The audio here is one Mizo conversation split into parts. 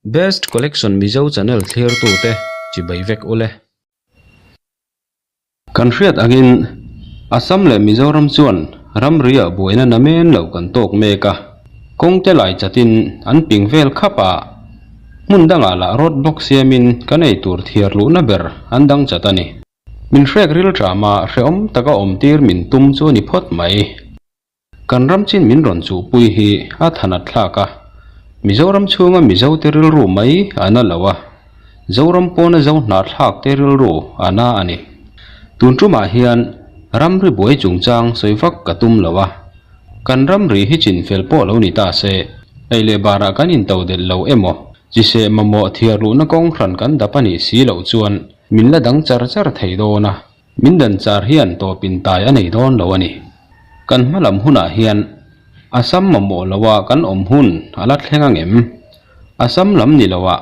Best Collection Mizo channel thlirtute chibai vek ule. Kan hriat angin Assam leh Mizoram chuan ramriah buaina namen lo kan tawk mek a, kawngte lai chatin an ping vel khap a, hmun dangah lah road block siamin kan ei tur thiar luhna ber an dang chat a ni. Min hrek ril ṭama hrehawm taka awmtir min tum chu a ni phawt mai. Kan ram chin min rawn chuhpui hi a thanat thlak a, Mizoram chhunga Mizote rilru mai a na lo a, Zoram pawna Zo hnahthlakte rilru a na a ni. Tun tumah hian ramri buai chungchang sawi vak ka tum lo a, kan ramri hi chin fel pawh lo ni ta se, ei leh barah kan intodelh lo emaw, chiseh mamawh thiar luhna kawng hran kan dap a nih si loh chuan min la dang char char thei dawn a. Min dan char hian tawpin tai a nei dawn lo a ni. Kan hma lam hunah hian Assam mamawh loa kan awm hun a la thleng ang em? Assam lam ni loah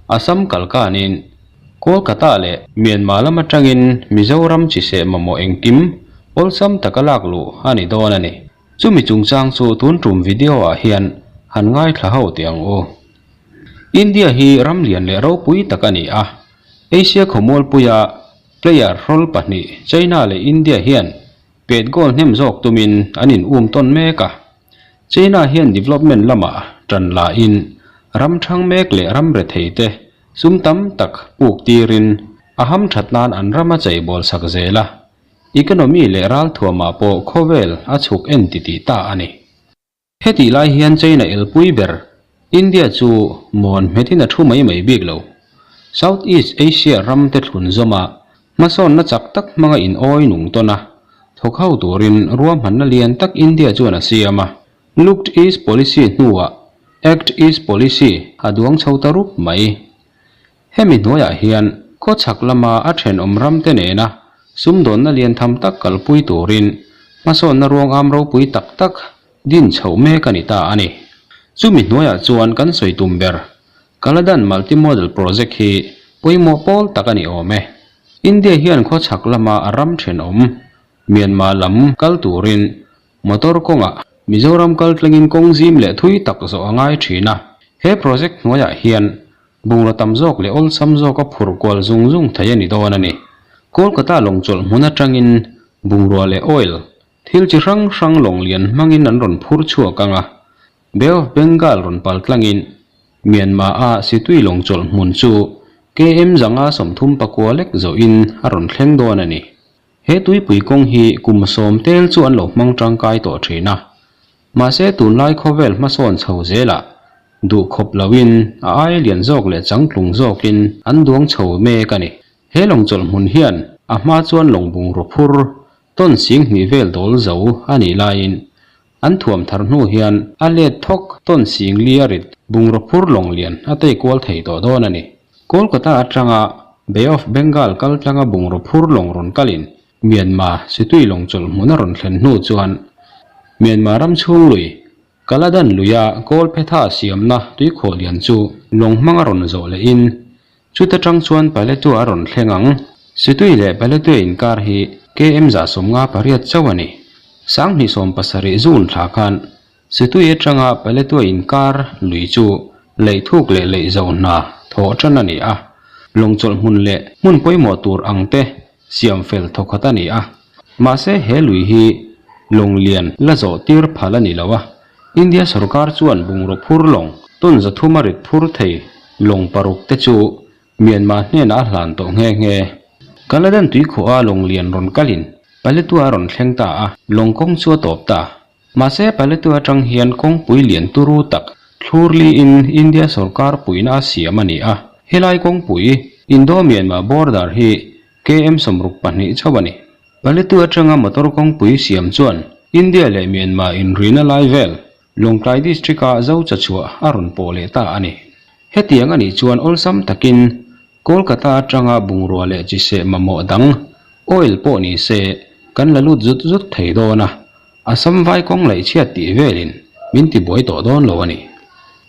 Assam kal kanin Kolkata leh Myanmar lam atangin Mizoram chiseh mamawh engkim awlsam taka lak luh a ni dawn a ni. Chumi chungchang chu tun tum video ah hian han ngaithla ho teh ang u. India hi ram lian leh ropui tak a ni a, Asia khawmualpuia Player hrawl pahnih China leh India hian pet goal hnem zawk tumin an in um tawn mek a. China hian development lamah tan la in ram thang mek leh ram rethei te sum tam tak puk tirin a ham that nan an ram a cheibawl sak zel a. Economy leh ralthuamah pawh khawvel a chhuk en titih ta a ni. Hetih lai hian China elpui ber India chu mawn hmetin a thu mai mai bik lo. South East Asia ram te thlun zawma hmasawnna chak tak hmanga in awi nung tawn a, thawk ho turin ruahmanna lian tak India chuan a siam a. Looked East Policy hnuah Act East Policy a duang chho ta rup mai. Hemi hnuaiah hian khawchhak lama a thenawm ramte nena sumdawnna lian tham tak kalpui turin hmasawnna ruang am ropui tak tak din chhoh mek a ni ta a ni. Chumi hnuaiah chuan kan sawi tum ber Kaladan Multimodal Project hi pawimawh pawl tak a ni awm e. India hian khawchhak lama a ram thenawm Myanmar lam kal turin Motor kawngah Mizoram kal tlangin kawng zim leh thui tak zawh a ngai thin a. He project hnuaiah hian bungraw tam zawk leh awlsam zawka phurh kual zung zung thei a ni dawn a ni. Kolkata lawng chawlh hmun atangin bungrua leh oil thil chi hrang hrang lawng lian hmangin an rawn phur chhuak ang a. Bay of Bengal rawn pal tlangin Myanmar-a Situi lawng chawlh hmun chu KM 134 lek zawhin a rawn thleng dawn a ni. He tuipui kawng hi kum sawm tel chu an lo hmang tangkai tawh thin a, mahse tunlai khawvel hmasawn chho zelah duh khawp loin a aia lian zawk leh changtlung zawkin an duang chho mek a ni. He lawng chawlh hmun hian a hma chuan lawng bungraw phur tawn sing hnih vel dawl zo a nih laiin An thuam thar hnu hian a let thawk tawn sing li a rit bungraw phur lawng lian a tei kual thei tawh dawn a ni. Kolkata atanga Bay of Bengal kal tlanga bungraw phur lawng rawn kalin Myanmar Situi lawng chawlh hmun a rawn thlen hnu chuan Myanmar ram chhung lui Kaladan luia Kawlphetha siamna tuikhawh lian chu lawng hmanga rawn zawh lehin Chuta tang chuan Paletua a rawn thleng ang. Situi leh Paletua inkar hi KM 58 chauh a ni. 2070 June thla khan Situi atanga Paletua inkar lui chu leih thuk leh leih zo hna thawh tan a ni a. Lawng chawlh hmun leh hmun pawimawh tur ang te siam fel thawkhat a ni a. Mahse he lui hi lawng lian la zawh tir phal a ni lo a. India sorkar chuan bungraw phur lawng tawn 300 a rit phur thei lawng paruk te chu Myanmar hnenah a hlan tawh nghe nghe. Kaladan tuikhuaha lawng lian rawn kalin Paletwa a rawn thleng ta a, lawng kawng chu a tawp ta. Mahse Paletwa atang hian kawngpui lian turu tak thlur liin India sorkar puihna a siam a ni a, helai kawngpui Indo-Myanmar border hi KM 62 chauh a ni. Paletu atanga motor kawngpui siam chuan India leh Myanmar inrina lai vel Lawngtlai District-a zo chachhuah a rawn pawh leh ta a ni. Hetiang a nih chuan awlsam takin Kolkata atanga bungrua leh chiseh mamawh dang, oil pawh ni se, kan la lut zut zut thei dawn a, Assam vai kawng laih chhiat tih velin min tibuai tawh dawn lo a ni.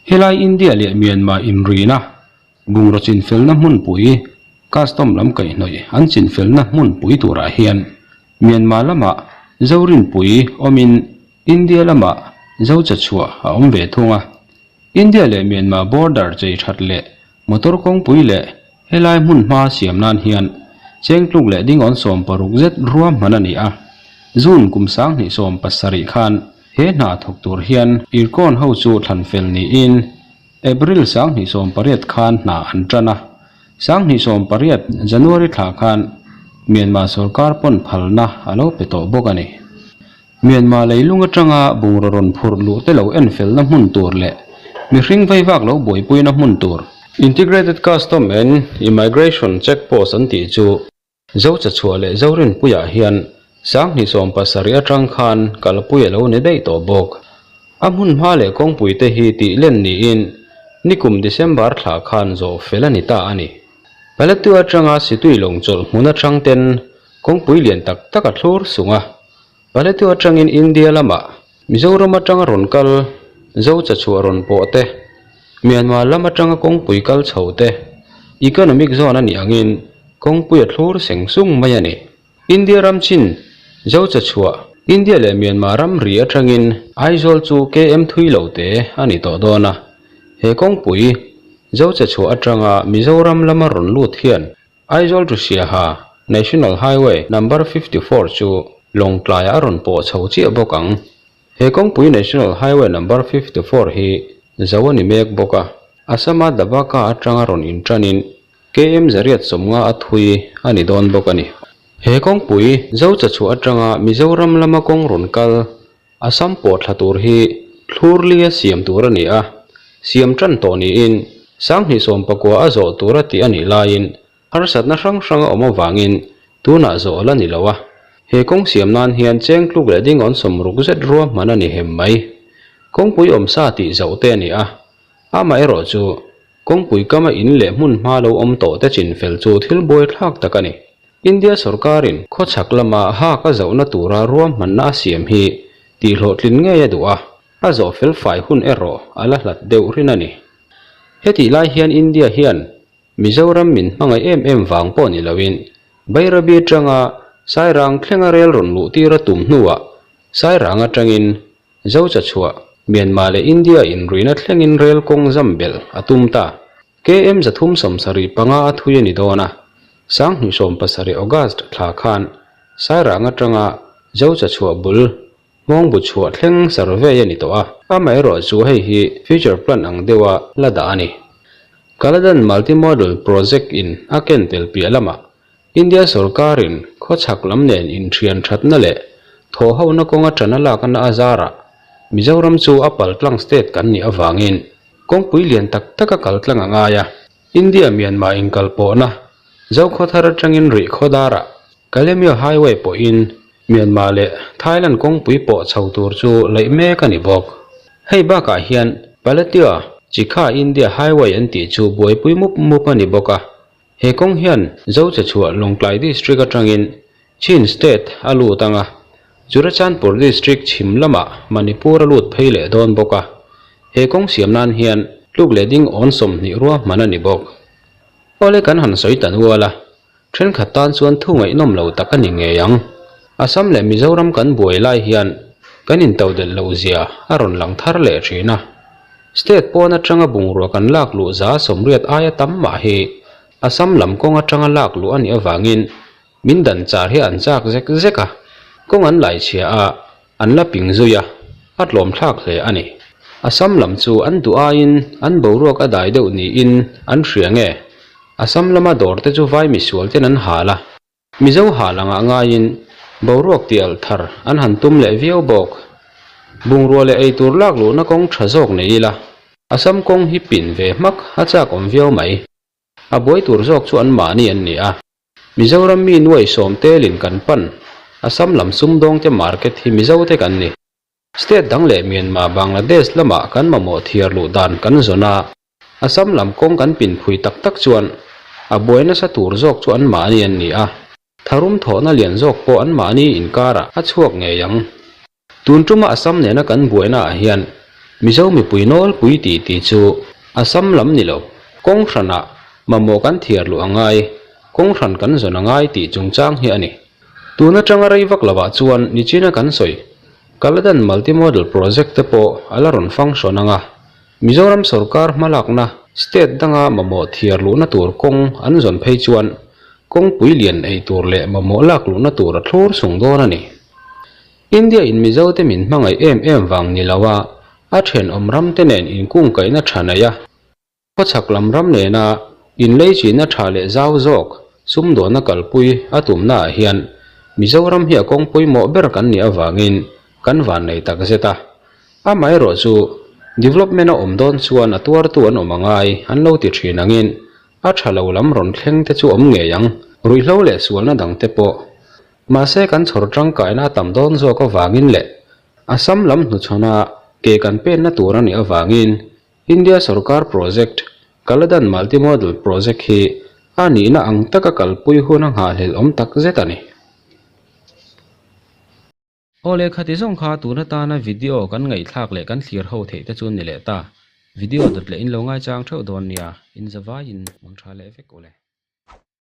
Helai India leh Myanmar inrina Bungraw chinfelna hmunpui, Custom lam kaihhnawih an chinfelna hmunpui turah hian Myanmar lamah Zorinpui awmin India lamah Zochachhuah a awm ve thung a. India leh Myanmar border chei that leh motor kawngpui leh helai hmun hma siam nan hian chengtluk leh dingawn 60 zet ruahman a ni a. June kum 2017 khan he hna thawk tur hian Ircon ho chu thlan fel niin April 2018 khan hna an tan a. 2018 January thla khan Myanmar sorkar pawn phalna a lo pe tawh bawk a ni. Myanmar leilung atanga bungraw rawn phurh luh te lo enfelna hmun tur leh mihring veivak lo buaipuina hmun tur, Integrated Custom and Immigration Check Post an tih chu Zochachhuah leh Zorinpuiah hian 2017 atang khan kalpui a lo ni daih tawh bawk. A hmun hma leh kawngpui te hi tih len niin nikum December thla khan zawh fel a ni ta a ni. Palatu atanga Situi lawng chawlh hmun atang ten kawngpui lian tak tak a thlur sung a. Palatu atangin India lamah Mizoram atanga rawn kal Zochachhuah rawn pawh te, Myanmar lam atanga kawngpui kal chho te, Economic Zone a nih angin kawngpui a thlur seng sung mai a ni. India ram chin Zochachhuah, India leh Myanmar ramri atangin Aizawl chu KM thui lo te a ni tawh dawn a. He kawngpui Zochachhuah atanga Mizoram lama rawn lut hian Aizawl to Siaha National Highway Number 54 chu Lawngtlaiah a rawn pawh chho chiah bawk ang. He kawngpui National Highway Number 54 hi zo a ni mek bawk a, Assam-a Dabaka atanga rawn inṭanin KM 150 a thui a ni dawn bawk a ni. He kawngpui Zochachhuah atanga Mizoram lama kawng rawn kal Assam pawh thla tur hi thlurlia siam tur a ni a, siam tan tawh niin 2019 a zawh tur a tih a nih laiin harsatna hrang hrang a awm avangin tunah zawh a la ni lo a. He kawng siam nan hian cheng tluk leh dingawn 60 zet ruahman a ni hem mai. Kawngpui awmsa tih zauh te a ni a, amaherawh chu kawngpui kama in leh hmun hma lo awm tawh te chin fel chu thil buaithlak tak a ni. India sorkarin khawchhak lama hak a zohna tura ruahmanna a siam hi tihhlawhtlin ngei a duh a, a zawh fel fai hun erawh a la hlat deuh rin a ni. Hetih lai hian India hian Mizoram min hmangaih em em vang pawh ni loin Bairabi atanga Sairang thlenga rel rawn luh tir a tum hnuah Sairang atangin Zochachhuah, Myanmar leh India inruihna thlengin rel kawng zam belh a tum ta. KM 375 a thui a ni dawn a, 2017 August thla khan Sairang atanga Zochachhuah bul Hmawngbu chhuah thleng survey a ni tawh a, amaherawh chu hei hi future plan ang deuha la dah a ni. Kaladan Multimodal Project in a ken tel piah lamah India sorkarin khawchhak lam nen inthian thatna leh thawhhona kawnga ṭan a lakna a zarah Mizoram chu a paltlang state kan nih avangin kawngpui lian tak taka kaltlang a ngai a. India Myanmar inkalpawhna Zokhawthar atangin rih khawdarah Kalemyo Highway pawhin Myanmar leh Thailand kawngpui pawh chho tur chu laih mek a ni bawk. Hei bakah hian Paletwa Chikha India Highway an tih chu buaipui mup mup a ni bawk a. He kawng hian Zochachhuah Lawngtlai District atangin Chin State a lut ang a, Churachandpur District chhim lamah Manipur a lut phei leh dawn bawk a. He kawng siam nan hian tluk leh ding awn 20 ruahman a ni bawk. Awle kan han sawi ta nual a, thenkhat tan chuan thu ngaihnawm lo tak a ni ngei ang. Assam leh Mizoram kan buai lai hian kan intodelh loh zia a rawn lang thar leh thin a. State pawn atanga bungrua kan lak luh 80% aia tam mah hi Assam lam kawng atanga lak luh a nih avangin min dan char hi an chak zek zek a, kawng an lai chhia a, an la ping zui a, a tlawm thlak hle a ni. Assam lam chu an duh aiin an boruak a dai deuh niin an hria nge? Assam lama dawr te chu vai misual ten an hal a. Mizo hal angah ngaiin boruak tial thar an han tum leh viau bawk. Bungrua leh eitur lak luhna kawng tha zawk nei ila, Assam kawng hi pin ve hmak a chak awm viau mai. A buai tur zawk chu anmahni an ni a. Mizoram mi nuai sawm telin kan pan, Assam lam sumdawngte market hi Mizote kan ni. State dang leh Myanmar, Bangladesh lamah kan mamawh thiar luh dan kan zawn a. Assam lam kawng kan pin phui tak tak chuan a buai nasa tur zawk chu anmahni an ni a, tharum thawhna lian zawk pawh anmahni inkarah a chhuak ngei ang. Tun tuma Assam nena kan buaina ah hian Mizo mipui nawlpui tih tih chu Assam lam ni lo, kawng hranah mamawh kan thiar luh a ngai, kawng hran kan zawn a ngai tih chungchang hi a ni. Tun atanga rei vak lovah chuan nichina kan sawi Kaladan Multimodal Project te pawh a la rawn function ang a. Mizoram sorkar hmalakna state danga mamawh thiar luhna tur kawng an zawn phei chuan kawngpui lian ei tur leh mamawh lak luhna tur a thlur sung dawn a ni. India in Mizote min hmangaih em em vang ni lo a, a thenawm ramte nen inkungkaihna tha nei a, Khawchhak lam ram nena inleichina tha leh zau zawk sumdawnna kalpui a tumnaah hian Mizoram hi a kawng pawimawh ber kan nih avangin kan vannei takzet a. Amaherawh chu development a awm dawn chuan a tuartu an awm a ngai an lo ti thin angin a tha lo lam rawn thleng te chu awm ngei ang, ruihhlo leh sualna dang te pawh. Mahse kan chhawr tangkaina a tam dawn zawk avangin leh Assam lam hnuchhawna ke kan penna tur a nih avangin India sorkar project, Kaladan Multimodal Project hi a nihna ang taka kalpui hun a nghahhlelh awm tak zet a ni. Aw leh khati zawng kha tun atana video kan ngaihthlak leh kan thlir ho theih te chu ni leh ta. Video dawt leh in lo ngaichang theuh dawn nia, in zavaiin mang tha leh vek ule.